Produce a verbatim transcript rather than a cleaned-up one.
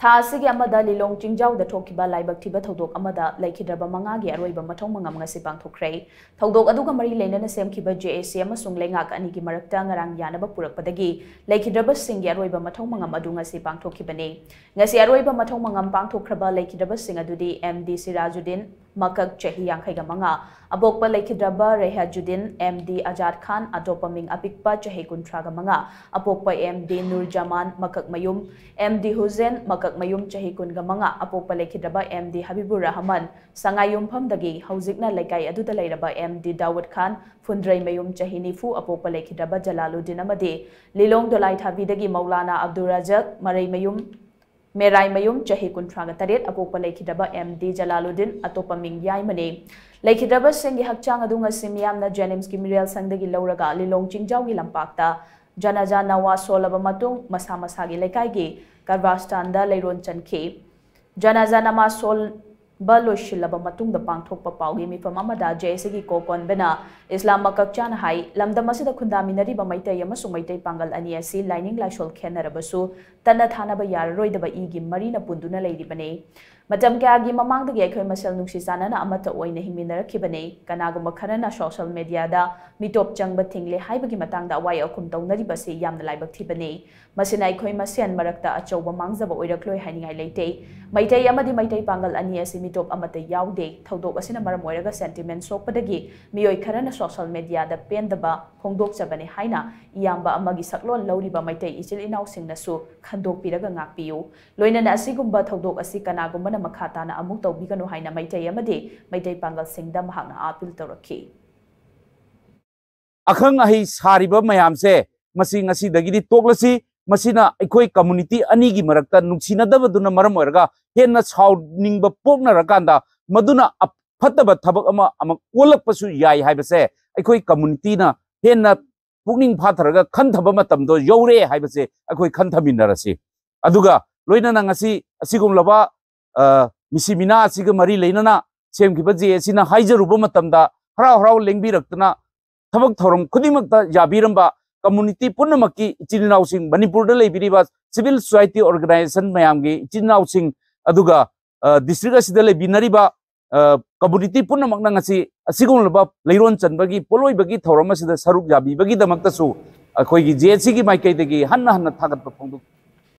ꯊꯥ ꯑꯁꯤꯒꯤ ꯑꯃꯗ ꯂꯤꯂꯣꯡ ꯆꯤꯡꯖꯥꯎꯗ ꯊꯣꯛꯈꯤꯕ ꯂꯥꯏꯕꯛ ꯊꯤꯕ ꯊꯧꯗꯣꯛ ꯑꯃꯗ ꯂꯩꯈꯤꯗ꯭ꯔꯕ ꯃꯉꯥꯒꯤ ꯑꯔꯣꯏꯕ ꯃꯊꯧ ꯃꯉꯝ ꯉꯁꯤ ꯄꯥꯡꯊꯣꯛꯈ꯭ꯔꯦ꯫ ꯊꯧꯗꯣꯛ ꯑꯗꯨꯒ ꯃꯔꯤ ꯂꯩꯅꯅ ꯁꯦꯝꯈꯤꯕ ꯖꯦ ꯑꯦ ꯁꯤ ꯑꯃꯁꯨꯡ ꯂꯩꯉꯥꯛ ꯑꯅꯤꯒꯤ ꯃꯔꯛꯇ ꯉꯔꯥꯡ ꯌꯥꯅꯕ ꯄꯨꯔꯛꯄꯗꯒꯤ ꯂꯩꯈꯤꯗ꯭ꯔꯕꯁꯤꯡꯒꯤ ꯑꯔꯣꯏꯕ ꯃꯊꯧ ꯃꯉꯝ ꯑꯗꯨ ꯉꯁꯤ ꯄꯥꯡꯊꯣꯛꯈꯤꯕꯅꯤ꯫ ꯉꯁꯤ ꯑꯔꯣꯏꯕ ꯃꯊꯧ ꯃꯉꯝ ꯄꯥꯡꯊꯣꯛꯈ꯭ꯔꯕ ꯂꯩꯈꯤꯗ꯭ꯔꯕꯁꯤꯡ ꯑꯗꯨꯗꯤ ꯑꯦꯝ ꯗꯤ ꯁꯤꯔꯥꯖꯨꯗꯤꯟ, ꯃꯀꯛ ꯆꯍꯤ ꯌꯥꯡꯈꯩꯒ ꯃꯉꯥ, ꯑꯄꯣꯛꯄ ꯂꯩꯈꯤꯗ꯭ꯔꯕ ꯔꯦꯍꯥꯖꯨꯗꯤꯟ, ꯑꯦꯝ ꯗꯤ ꯑꯖꯥꯗ ꯈꯥꯟ, ꯑꯇꯣꯞꯄ ꯃꯤꯡ ꯑꯄꯤꯛꯄ, ꯆꯍꯤ ꯀꯨꯟꯊ꯭ꯔꯥꯒ ꯃꯉꯥ, ꯑꯄꯣꯛꯄ ꯑꯦꯝ ꯗꯤ ꯅꯨꯔꯖꯃꯥꯟ, ꯃꯀꯛ ꯃꯌꯨꯝ, ꯑꯦꯝ ꯗꯤ ꯍꯨꯁꯦꯟ, ꯃꯀꯛ ꯃꯌꯨꯝ, ꯆꯍꯤ ꯀꯨꯟꯒ ꯃꯉꯥ, ꯑꯄꯣꯛꯄ ꯂꯩꯈꯤꯗ꯭ꯔꯕ ꯑꯦꯝ ꯗꯤ ꯍꯕꯤꯕꯨꯔ ꯔꯍꯃꯟ, ꯁꯉꯥꯏꯌꯨꯝꯐꯝꯗꯒꯤ, ꯍꯧꯖꯤꯛꯅ ꯂꯩꯀꯥꯏ ꯑꯗꯨꯗ ꯂꯩꯔꯕ ꯑꯦꯝ ꯗꯤ ꯗꯥꯎꯗ ꯈꯥꯟ, ꯐꯨꯟꯗ꯭ꯔꯩꯃꯌꯨꯝ, ꯆꯍꯤ ꯅꯤꯐꯨ, ꯑꯄꯣꯛꯄ ꯂꯩꯈꯤꯗ꯭ꯔꯕ ꯖꯂꯥꯂꯨꯗꯤꯟ ꯑꯃꯗꯤ ꯂꯤꯂꯣꯡ ꯗꯣꯂꯥꯏꯊꯥꯕꯤꯗꯒꯤ ꯃꯧꯂꯥꯅꯥ ꯑꯕꯗꯨꯜ ꯔꯥꯖꯛ, ꯃꯔꯩꯃꯌꯨꯝ, ꯃꯦꯔꯥꯏꯃꯌꯨꯝ, ꯆꯍꯤ ꯀꯨꯟꯊ꯭ꯔꯥꯒ ꯇꯔꯦꯠ, ꯑꯄꯣꯛꯄ ꯂꯩꯈꯤꯗ꯭ꯔꯕ ꯑꯦꯝ ꯗꯤ ꯖꯂꯥꯂꯨꯗꯤꯟ, ꯑꯇꯣꯞꯄ ꯃꯤꯡ ꯌꯥꯏꯃꯅꯤ꯫ ꯂꯩꯈꯤꯗ꯭ꯔꯕꯁꯤꯡꯒꯤ ꯍꯛꯆꯥꯡ ꯑꯗꯨ ꯉꯁꯤ ꯃꯤꯌꯥꯝꯅ ꯖꯦꯅꯤꯝꯁꯀꯤ ꯃꯤꯔꯦꯜ ꯁꯪꯗꯒꯤ ꯂꯧꯔꯒ ꯂꯤꯂꯣꯡ ꯆꯤꯡꯖꯥꯎꯒꯤ ꯂꯝꯄꯥꯛꯇ ꯖꯅꯥꯖꯥ ꯅꯋꯥ ꯁꯣꯜꯂꯕ ꯃꯇꯨꯡ ꯃꯁꯥ ꯃꯁꯥꯒꯤ ꯂꯩꯀꯥꯏꯒꯤ ꯀꯔꯕꯥꯁꯇꯥꯟꯗ ꯂꯩꯔꯣꯟ ꯆꯟꯈꯤ꯫ ꯖꯅꯥꯖꯥ ꯅꯃꯥꯖ ꯁꯣꯜꯕ ꯂꯣꯏꯁꯤꯜꯂꯕ ꯃꯇꯨꯡꯗ ꯄꯥꯡꯊꯣꯛꯄ ꯄꯥꯎꯒꯤ ꯃꯤꯐꯝ ꯑꯃꯗ ꯖꯦ ꯑꯦ ꯁꯤꯒꯤ ꯀꯣ ꯀꯣꯟꯕꯅ ꯏꯁꯂꯥꯝ ꯃꯀꯛꯆꯥꯅ ꯍꯥꯏ, ꯂꯝꯗꯝ ꯑꯁꯤꯗ ꯈꯨꯟꯗꯥꯃꯤꯟꯅꯔꯤꯕ ꯃꯩꯇꯩ ꯑꯃꯁꯨꯡ ꯃꯩꯇꯩ ꯄꯥꯡꯒꯜ ꯑꯅꯤ ꯑꯁꯤ ꯂꯥꯏꯅꯤꯡ ꯂꯥꯏꯁꯣꯜ ꯈꯦꯟꯅꯔꯕꯁꯨ ꯇꯠꯅ ꯊꯥꯅꯕ ꯌꯥꯔꯔꯣꯏꯗꯕ ꯏꯒꯤ ꯃꯔꯤꯅ ꯄꯨꯟꯗꯨꯅ ꯂꯩꯔꯤꯕꯅꯤ꯫ ꯃꯇꯝ ꯀꯌꯥꯒꯤ ꯃꯃꯥꯡꯗꯒꯤ ꯑꯩꯈꯣꯏ ꯃꯁꯦꯜ ꯅꯨꯡꯁꯤ ꯆꯥꯟꯅꯅ ꯑꯃꯠꯇ ꯑꯣꯏꯅ ꯍꯤꯡꯃꯤꯟꯅꯔꯛꯈꯤꯕꯅꯤ꯫ ꯀꯅꯥꯒꯨꯝꯕ ꯈꯔꯅ ꯁꯣꯁꯦꯜ ꯃꯦꯗꯤꯌꯥꯗ ꯃꯤꯇꯣꯞ ꯆꯪꯕ ꯊꯤꯡꯂꯦ ꯍꯥꯏꯕꯒꯤ ꯃꯇꯥꯡꯗ ꯑꯋꯥꯏ ꯑꯈꯨꯝ ꯇꯧꯅꯔꯤꯕꯁꯤ ꯌꯥꯝꯅ ꯂꯥꯏꯕꯛ ꯊꯤꯕꯅꯤ꯫ ꯃꯁꯤꯅ ꯑꯩꯈꯣꯏ ꯃꯁꯦꯟ ꯃꯔꯛꯇ ꯑꯆꯧꯕ ꯃꯥꯡꯖꯕ ꯑꯣꯏꯔꯛꯂꯣꯏ ꯍꯥꯏꯅꯤꯡꯉꯥꯏ ꯂꯩꯇꯦ꯫ ꯃꯩꯇꯩ ꯑꯃꯗꯤ ꯃꯩꯇꯩ ꯄꯥꯡꯒꯜ ꯑꯅꯤ ꯑꯁꯤ ꯃꯤꯇꯣꯞ ꯑꯃꯠꯇ ꯌꯥꯎꯗꯦ꯫ ꯊꯧꯗꯣꯛ ꯑꯁꯤꯅ ꯃꯔꯝ ꯑꯣꯏꯔꯒ ꯁꯦꯟꯇꯤꯃꯦꯟ ꯁꯣꯛꯄꯗꯒꯤ ꯃꯤꯑꯣꯏ ꯈꯔꯅ ꯁꯣꯁꯦꯜ ꯃꯦꯗꯤꯌꯥꯗ ꯄꯦꯟꯗꯕ ꯐꯣꯡꯗꯣꯛꯆꯕꯅꯤ ꯍꯥꯏꯅ ꯏꯌꯥꯝꯕ ꯑꯃꯒꯤ ꯁꯛꯂꯣꯟ ꯂꯧꯔꯤꯕ ꯃꯩꯇꯩ ꯏꯆꯤꯜ ꯏꯅꯥꯎꯁꯤꯡꯅꯁꯨ ꯈꯟꯗꯣꯛꯄꯤꯔꯒ ꯉꯥꯛꯄꯤꯌꯨ꯫ ꯂꯣꯏꯅꯅ ꯑꯁꯤꯒꯨꯝꯕ ꯊꯧꯗꯣꯛ ꯑꯁꯤ ꯀꯅꯥꯒꯨꯝꯕꯅ ꯃꯈꯥ ꯇꯥꯅ ꯑꯃꯨꯛ ꯇꯧꯕꯤꯒꯅꯨ ꯍꯥꯏꯅ ꯃꯩꯇꯩ ꯑꯃꯗꯤ ꯃꯩꯇꯩ ꯄꯥꯡꯒꯜꯁꯤꯡꯗ ꯃꯍꯥꯛꯅ ꯑꯥꯄꯤꯜ ꯇꯧꯔꯛꯈꯤ꯫ ꯑꯈꯪ ꯑꯍꯩ ꯁꯥꯔꯤꯕ ꯃꯌꯥꯝꯁꯦ ꯃꯁꯤ ꯉꯁꯤꯗꯒꯤꯗꯤ ꯇꯣꯛꯂꯁꯤ꯫ ꯃꯁꯤꯅ ꯑꯩꯈꯣꯏ ꯀꯝꯃꯨꯅꯤꯇꯤ ꯑꯅꯤꯒꯤ ꯃꯔꯛꯇ ꯅꯨꯡꯁꯤꯅꯗꯕꯗꯨꯅ ꯃꯔꯝ ꯑꯣꯏꯔꯒ ꯍꯦꯟꯅ ꯁꯥꯎꯅꯤꯡꯕ ꯄꯣꯛꯅꯔꯀꯥꯟꯗ ꯃꯗꯨꯅ ꯑ-, ꯐꯠꯇꯕ ꯊꯕꯛ ꯑꯃ ꯑꯃ ꯑꯣꯜꯂꯛꯄꯁꯨ ꯌꯥꯏ ꯍꯥꯏꯕꯁꯦ ꯑꯩꯈꯣꯏ ꯀꯝꯃꯨꯅꯤꯇꯤꯅ ꯍꯦꯟꯅ ꯄꯨꯛꯅꯤꯡ ꯐꯥꯊꯔꯒ ꯈꯟꯊꯕ ꯃꯇꯝꯗꯣ ꯌꯧꯔꯦ ꯍꯥꯏꯕꯁꯦ ꯑꯩꯈꯣꯏ ꯈꯟꯊꯃꯤꯟꯅꯔꯁꯤ꯫ ꯑꯗꯨꯒ ꯂꯣꯏꯅꯅ ꯉꯁꯤ ꯑꯁꯤꯒꯨꯝꯂꯕ, ꯑ, ꯃꯤꯁꯤ ꯃꯤꯅꯥ ꯑꯁꯤꯒ ꯃꯔꯤ ꯂꯩꯅꯅ ꯁꯦꯝꯈꯤꯕ ꯖꯦ ꯑꯦ ꯁꯤꯅ ꯍꯥꯏꯖꯔꯨꯕ ꯃꯇꯝꯗ ꯍꯔꯥꯎ ꯍꯔꯥꯎ ꯂꯦꯡꯕꯤꯔꯛꯇꯅ ꯊꯕꯛ ꯊꯧꯔꯝ ꯈꯨꯗꯤꯡꯃꯛꯇ ꯌꯥꯕꯤꯔꯝꯕ ꯀꯝꯃꯨꯅꯤꯇꯤ ꯄꯨꯝꯅꯃꯛꯀꯤ ꯏꯆꯤꯜ ꯏꯅꯥꯎꯁꯤꯡ, ꯃꯅꯤꯄꯨꯔꯗ ꯂꯩꯕꯤꯔꯤꯕ ꯁꯤꯚꯤꯜ ꯁꯣꯁꯥꯏꯇꯤ ꯑꯣꯔꯒꯅꯥꯏꯖꯦꯁꯟ ꯃꯌꯥꯝꯒꯤ ꯏꯆꯤꯜ ꯏꯅꯥꯎꯁꯤꯡ, ꯑꯗꯨꯒ ꯗꯤꯁꯇ꯭ꯔꯤꯛ ꯑꯁꯤꯗ ꯂꯩꯕꯤꯅꯔꯤꯕ ꯀꯝꯃꯨꯅꯤꯇꯤ ꯄꯨꯝꯅꯃꯛꯅ ꯉꯁꯤ ꯑꯁꯤꯒꯨꯝꯂꯕ ꯂꯩꯔꯣꯟ ꯆꯟꯕꯒꯤ ꯄꯣꯠꯂꯣꯏꯕꯒꯤ ꯊꯧꯔꯝ ꯑꯁꯤꯗ ꯁꯔꯨꯛ ꯌꯥꯕꯤꯕꯒꯤꯗꯃꯛꯇꯁꯨ ꯑꯩꯈꯣꯏꯒꯤ ꯖꯦ ꯑꯦꯁ ꯁꯤꯒꯤ ꯃꯥꯏꯀꯩꯗꯒꯤ ꯍꯟꯅ ꯍꯟꯅ ꯊꯥꯒꯠꯄ ꯐꯣꯡꯗꯣꯛ